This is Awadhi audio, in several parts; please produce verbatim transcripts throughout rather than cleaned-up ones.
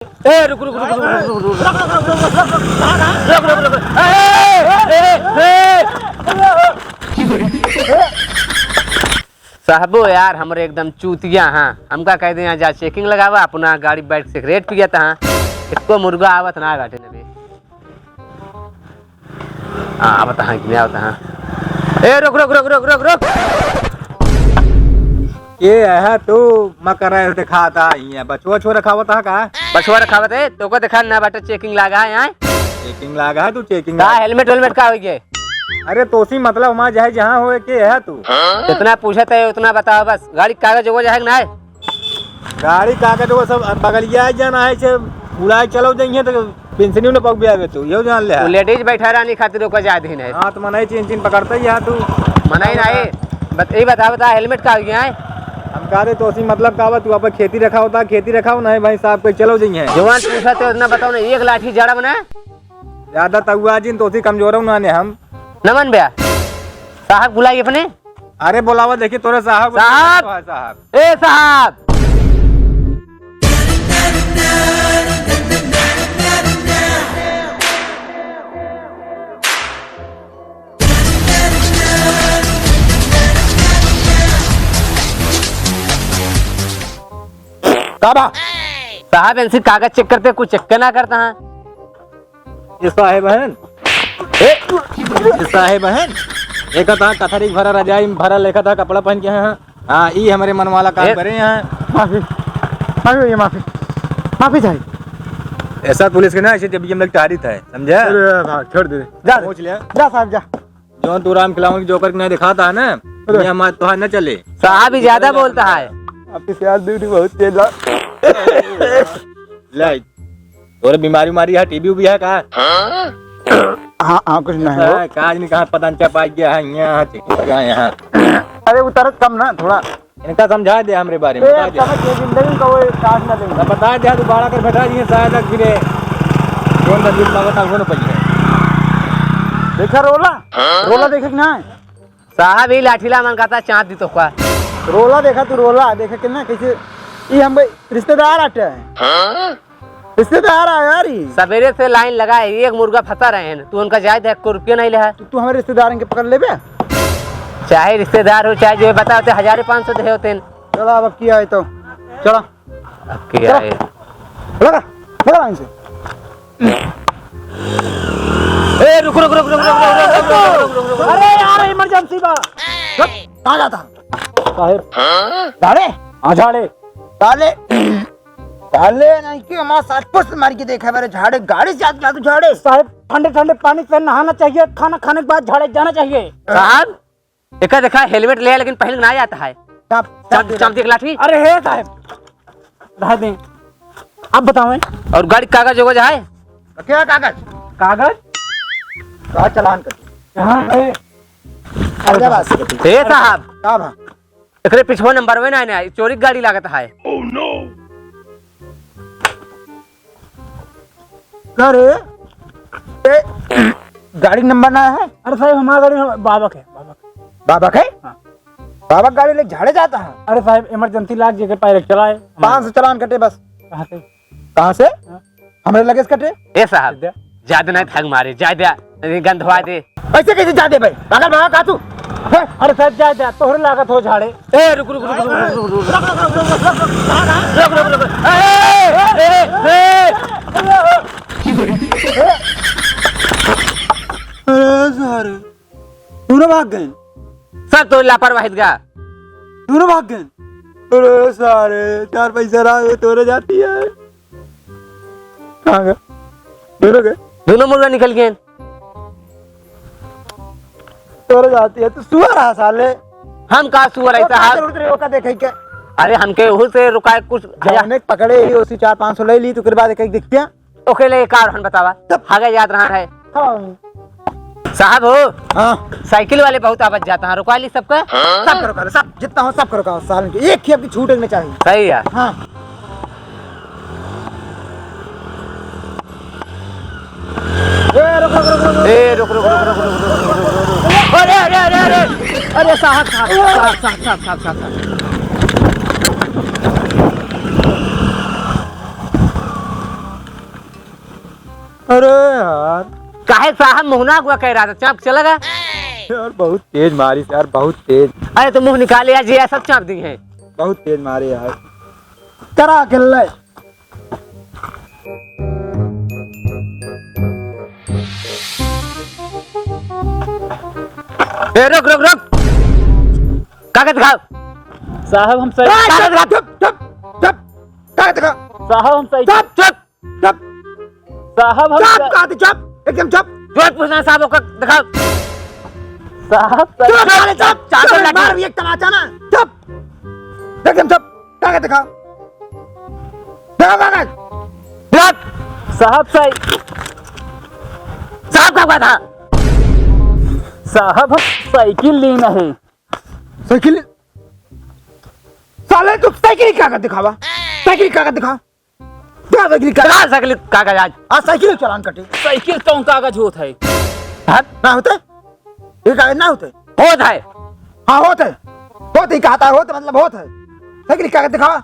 ए, रुक, रुक, रुक। ए, ए, ए, ए। साहबो यार, हमरे एकदम चूतिया हाँ। हमका कह दे, यहाँ जा checking लगावा, अपना गाड़ी बैठ सिगरेट पियत हाँ। एको मुर्गा आवत ना बाटे न बे। हाँ, आवत हाँ, कि नहीं आवत हाँ। ए, रुक, रुक, रुक। ये है तू मकर दिखाता ही है, बछुआ छुआ रखावत है का? बछुआ रखावत है, तोको देखा ना बाटे, checking लागा है यहाँ। Checking लागा है, तू checking का लागा। Helmet वेलमेट का होई गे? अरे तोसी मतलब वहाँ जाए जहाँ होए के है तू? जितना पूछत है उतना बतावा बस। गाड़ी कागज वोगज है कि ना है? गाड़ी कागज वो सब बगलिया जाना है, से उड़ाए चलो जाइए तो पेंशनियो न पकबे आवे तू, यो जान ले। वो लेडीज बैठा रहनी खातिर ओकर जाए दिन है। हाँ, तो मनई चिन चिन पकड़ते ही है तू। मनई नहीं, बत-, ये बता, बता, हेलमेट का हो गया है? हम कह दे तोसी मतलब का बा, तू अपन खेती रखा होता, खेती रखाओ नहीं भाई साहब, कोई चलो जाइए। जवान पूछा तो उतना बताओ ना, एक लाठी जड़ा बना। ज्यादा तउआ जिन तोसी कमजोर हो ना ने हम। नमन बे, साहब बुलाई अपने। अरे बोलावा, देखी तोरे साहब। साहब! तो है साहब। ए साहब! का बा? साहब, इनसे कागज check करते, कुछ check ना करता है। ये साहेब हन। ए, ये साहेब हन। एक था कथरी भरा रजाई में भरा लेखा था कपड़ा पहन के हैं। हाँ, ई हमरे मन वाला काम ए। करे हैं। माफी, माफी भैया, माफी, माफी चाहिए। ऐसा पुलिस के ना, ऐसे जब ये हम लोग टारित है, समझा? अरे यार, छोड़ दे। जा, पहुँच लिया। जा साहब, जा। जौन तू राम खिलावन की जोकर के नहीं दिखाता है ना, अरे। ये हमारे तो न चले। साहब ही ज्यादा बोलता है। आपकी प्यार ड्यूटी बहुत तेज ला। ले, तोरे बीमारी उमारी है, टीबी उबी है का? हाँ, हाँ, कुछ नहीं हो। हाँ, काज नहीं कहाँ पता नहीं क्या पाई गया है, यहाँ चेक किया यहाँ। अरे उतरत कम ना थोड़ा। इनका समझा दे हमरे बारे में, ए, बता दे। समझ के जिंदगी का वो काज ना देंगे। अब बता दे, तू बाड़ा कर बैठा दिए, शायद तक फिरे। कौन सा गीत मांगता, वो ना पड़ी है। देखा रोला? रोला देखे कि ना? साहब, ई लाठीला मन कहता चाँद दी तोहका। रोला देखा तू, रोला देखे के ना कैसे, ई हम भाई रिश्तेदार आटे हैं। हाँ? रिश्तेदार आ यार ई। सवेरे से लाइन लगा है, एक मुर्गा फंसा रहे हैं, तू उनका जाए दे, एक रुपया नहीं ले है। तू, तू हमारे रिश्तेदार के पकड़ लेबे? चाहे रिश्तेदार हो, चाहे जो है, बताओ तो हजार पाँच सौ दे होते हैं। चला अब की आए तो, चला। अब की चला। आए? लगा, लगा लाइन से। ए, रुक, रुक, रुक। अरे यार, emergency बा। रुक, कहाँ जाता? साहेब। झाड़े? हाँ, झाड़े। साले, साले नहीं कि हमारा साथ पुष्ट मार के देखा है, मेरे झाड़े गाड़ी से जात जात झाड़े। साहेब, ठंडे ठंडे पानी से नहाना चाहिए, खाना खाने के बाद झाड़े जाना चाहिए। साहब, एका देखा, हेलमेट ले, लेकिन पहन के ना जाता है। चाप, चाप चाप, दे। चाप देख लाठी। अरे हे साहब, रह दें। आप बतावें। और गाड़ी कागज वोगज है? क्या कागज? कागज? का चालान कर? यहाँ है। अरे बात से। हे साहब। का बा? एकरे पिछवा नंबर में ना, ना, चोरी गाड़ी लागत है। का रे? ए, गाड़ी नंबर ना है? अरे साहब, हमारा गाड़ी हम-, बाबा के, बाबा के। बाबा के? हाँ। बाबा गाड़ी ले झाड़े जाता है? अरे साहब, emergency लाग जे के पायरे चलाए। पाँच सौ चालान कटे बस। कहाँ से? कहाँ से? हाँ। हमरे लगे से कटे? ए साहब, विद्या। जादे नहीं थक मारे, जाए दे, गंधवा दे। ऐसे कैसे जाए दे भाई? पागल भवा का तू? हैं? अरे साहब, जाए दे, तोहरे लागत हो झाड़े। ए, रुक, रुक, रुक। ए, ए, ए। अरे सारे, दोनों भाग गए। सब तो लापरवाही का। दोनों भाग गए। अरे सारे, चार पैसा रहा, ये तोरे जाती है। कहाँ गए? दोनों गए। दोनों मुर्गा निकल गए। तोरे जाती है, तू सुअर है साले। हम का सुअर है तो साहब? चल उतरे, ओका देखे के। अरे हमके ओहू से रुकाए कुछ जौने पकड़े ही, ओसी चार पाँच सौ ले ली, तू ओकरे बाद एक एक दिखते हैं। ओके ले का रहन बतावा? तब हगा याद रहन है। हाँ। साहब हो। हाँ। साइकिल वाले बहुत आवत जाता है, रुका ली सबका? सब करो, करो, सब, जितना हो, सब करो, करो, साल के एक ही आपकी छूट में चाहिए। सही है। हाँ। ए, रुक, रुक, रुक, रुक, रुक। ए, रुक, रुक, रुक, रुक। अरे, अरे, अरे, अरे। अरे, साहब, साहब, साहब। साहब, साहब, साहब, साहब, साहब। अरे यार। काहे साहब मुँह ना हुआ कह रहा था, चाँप चला गया? यार बहुत तेज मारी यार, बहुत तेज। अरे तो मुँह निकाले यार, जी ऐसा चाँप दी है। बहुत तेज मारे यार। करा अकेले। ए, रुक, रुक, रुक। कागज दिखाओ। साहब, हम सही ए, कागज दिखाओ। चुप, चुप, चुप। कागज दिखाओ। साहब, हम सही चुप, चुप, चुप। साहब, हम चुप, स- कागज, चुप, एकदम चुप। जो पूछना साहब, ओका दिखाओ। साहब, सही चुप, साले, चुप, चादर चुप, लाठी। मार भी एक तमाचा ना। चुप, एकदम चुप। कागज दिखाओ। दिखाओ कागज। दिखाओ। साहब, साइ- साहब का हुआ था? साहब, हम साइकिल लीन है। साइकिल? साले, तू साइकिल कागज दिखावा। साइकिल कागज दिखा। दिखा साइकिल कागज। दिखा साइकिल कागज आज। आज साइकिल चालान कटे। साइकिल कौन कागज होत है? हाँ? ना होते? ये कागज ना होते? होत है। हाँ, होत है। होत ही कहता है, होत मतलब होत है। साइकिल कागज दिखावा।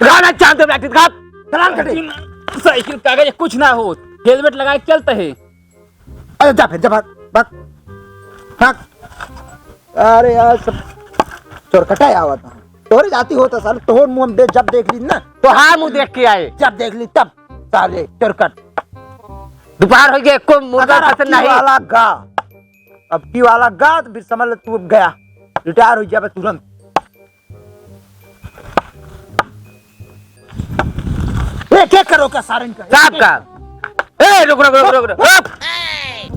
दिखा ना, चाँद पे बैठी दिखा। चालान कटे। साइकिल कागज कुछ ना होत। हेलमेट लगा के चलते हैं। अरे जा फिर, जा भाग, भाग, भाग। अरे यार, सब चोरकटा आवत है। तोहरे जाति होत है साले, तोहर मुँह हम दे-, जब देख ली ना। तोहार मुँह देख के आए। जब देख ली तब, साले, चोरकट। दोपहर होइ गए, एको मुर्गा अगर पसंद अबकी नहीं। वाला गा, अबकी वाला गा, तो फिर समझ ले तू अब गया, रिटायर होइ जाबे तुरंत। एक एक करो का सारन का। साहब का। ए, रुक, रुक, रुक, रुक, रुक।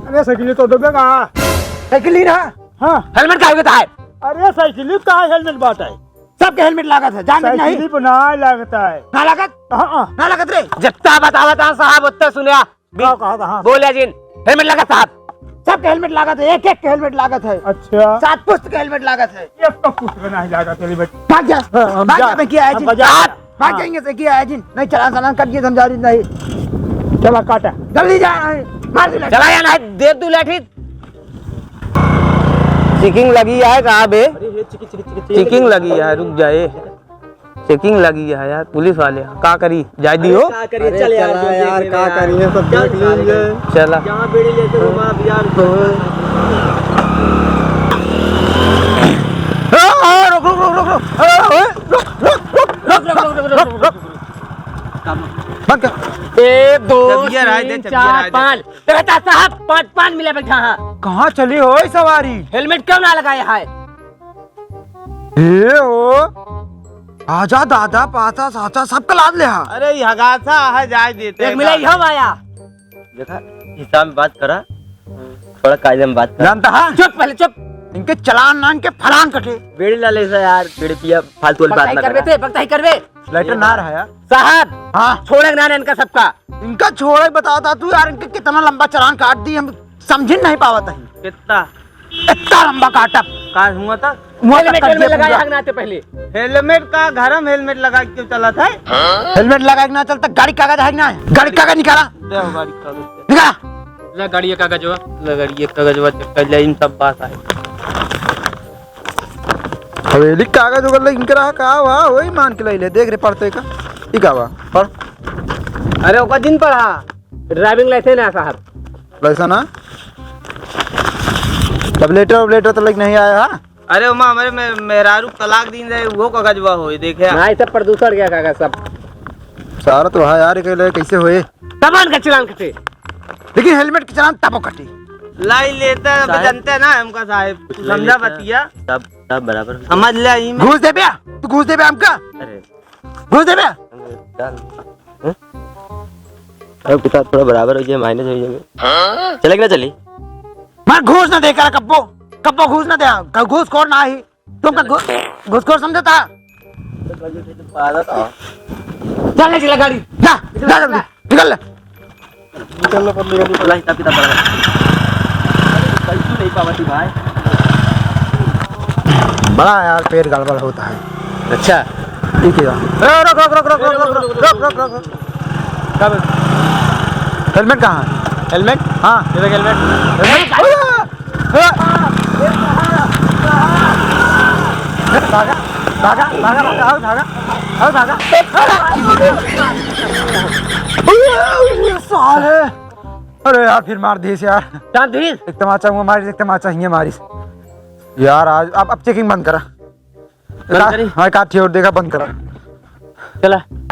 अरे, साइकिल तो डूबेगा। साइकिल ही ना। हाँ। हेलमेट का हो गया है? अरे, साइकिल का हेलमेट बात है। सबके हेलमेट लागत है, जान नहीं। साइकिल पर ना लागत है। ना लागत? हाँ, हाँ। ना लागत रे। जितना बतावत है साहब, उतना सुने। का कहा था? हाँ। बोले जिन, हेलमेट लागत साहब। सबके हेलमेट लागत है, एक एक के हेलमेट लागत है। अच्छा। सात पुस्त के हेलमेट लागत है। एक तो पुस्त का नहीं लागत हेलमेट। भाग जा। हाँ, हम भाग जा। जा, मैं क्या है हम जिन? बजा- साहब, भाग हाँ। जाएंगे से क्या है जिन? नहीं, चालान चालान कट गया, हम जा रही नहीं। चला काटा। जल्दी जा, मार दे लाठी। चला या नहीं, दे दू लाठी। चेकिंग लगी है कहाँ बे? अरे, ये चेकिंग, चेकिंग, चेकिंग, चेकिंग लगी है, रुक जाए। चेकिंग लगी है यार, पुलिस वाले हैं। का करी? जाए दी अरे हो? का करी? अरे चल यार, चला जो यार, देख लेना का यार। करी? ये सब चल देख यार, लीजिए। चला। जहाँ बीड़ी लेते हो, वहाँ भी यार। हाँ। हाँ, हाँ, रुक, रुक, रुक, रुक, रुक। हाँ, हाँ, रुक, रुक, रुक, रुक। बंद कर। एक, दो, चबिया रहा है, दे, तीन, चबिया रहा चार, है, दे। पाँच। ए, बेटा साहब, पाँच, पाँच मिला बैठा है। कहाँ चली हो सवारी? हेलमेट क्यों ना लगाए है? ए हो, आजा दादा, पासा सासा सबका लाद ले हा। अरे, ई हगासा है, जाए देते एक हैं मिला दादा। इहो आया। देखा, हिसाब में बात करा, थोड़ा कायदे में बात करा। जानता है? चुप, पहले चुप। इनके चालान ना, इनके फलान कटे। बीड़ी ला ले सा यार, बीड़ी पिया, फालतू वाली बात बकताई ना करबे करा। ते, बकताई करबे। लाइटर ना रहा यार। साहब, हाँ। छोड़े ना इनका सबका। इनका छोड़े, बतावत हा तू यार, इनके कितना लंबा चालान काट दी, हम समझ नहीं पावत है। कितना? इतना लंबा काटब। का हुआ था? हुआ हेलमेट, था, हेलमेट कब्जे लगाया पूरा। है ना ते पहले? हेलमेट का, घर में हेलमेट लगा के चलत है? हेलमेट लगा के ना चलता, गाड़ी कागज है कि ना? गाड़ी कागज निकाला। दे हो गाड़ी कागज। निकाला। ला गाड़ी का कागजवा। ला गाड़ी का कागजवा check कर ले, इन सब बात है। हवेली कागज वगैरह इनके रहा का, वहाँ वही मान के ले ले, देख रे पढ़ते का। ई का बा? पढ़। अरे ओका जिन पढ़ा। Driving license ना साहब। License ना? तब letter, letter तो लेके नहीं आया, हाँ? अरे ओमा हमरे में, मेहरारू तलाक दीन रहे, वो कागजवा होई, देखे। ना, ये सब प्रदूषण क्या कागज सब? सारा तो है यार, ये कैसे होए? तब इनका चालान कटे। लेकिन हेलमेट के चालान तबो कटे। लाई लेता, अब साहब, जानते हैं ना हमका साहब, कुछ ले समझा लेता। बतिया। सब, सब बराबर। समझ ले ई में। घूस देबे? तू घूस देबे हमका? अरे। घूस देबे? चल। हैं? अब कितना थोड़ा बराबर हो जाए, minus हो जाए। चले कि ना चली? मैं घूस ना दे कर कब्बो, कब्बो घूस ना दे, क-, घूसखोर ना ही। तुमका घू-, घूसखोर समझता? चल, ले चला गाड़ी। जा, जा जल्दी, निकल ले। निकल ले, पकड़ ले, निकल। चला, हिसाब किताब बड़ा। पैसे नहीं पावती भाई। बड़ा यार, पेट गड़बड़ होता है। अच्छा। ठीक है। ए, रुक, रुक, रुक। क्या बे? हेलमेट कहाँ है? हेलमेट? हाँ। ये देख हेलमेट। हेलमेट? भागा, भागा, भागा, भागा, आओ, भागा, आओ, भागा। साले। अरे यार, फिर मार दिहिस यार। चांद दिहिस? एक तमाचा हुआ मारिस, एक तमाचा हियाँ मारिस। यार, आज अब, अब checking बंद करा। बंद करी? हाँ, एक आध ठे और देखा, बंद करा। चला।